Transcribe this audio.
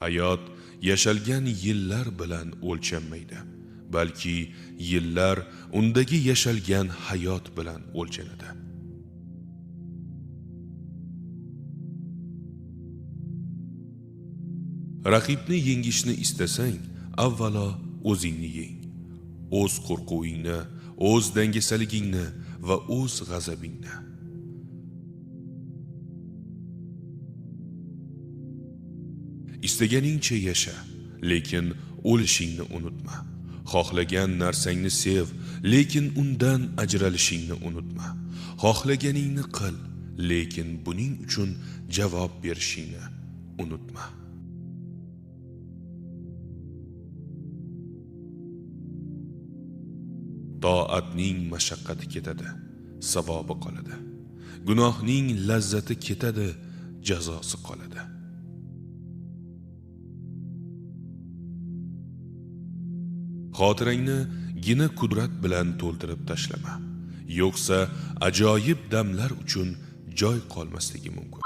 Hayot yashalgan yillar bilan o'lchanmaydi, balki yillar undagi yashalgan hayot bilan o'lchanadi. Raqibni yengishni istasang, avvalo o'zingni yeng. O'z qo'rquvingni, o'z dangasaligingni va o'z g'azabingni. Istaganingcha yasha, lekin o'lishingni unutma. Xohlagan narsangni sev, lekin undan ajralishingni unutma. Xohlaganingni qil, lekin buning uchun javob berishingni unutma. Toatning mashaqqati ketadi, savobi qoladi. Gunohning lazzati ketadi, jazosi qoladi. Xotirangni gina qudrat bilan to'ldirib tashlama, yo'qsa ajoyib damlar uchun joy qolmasligi mumkin.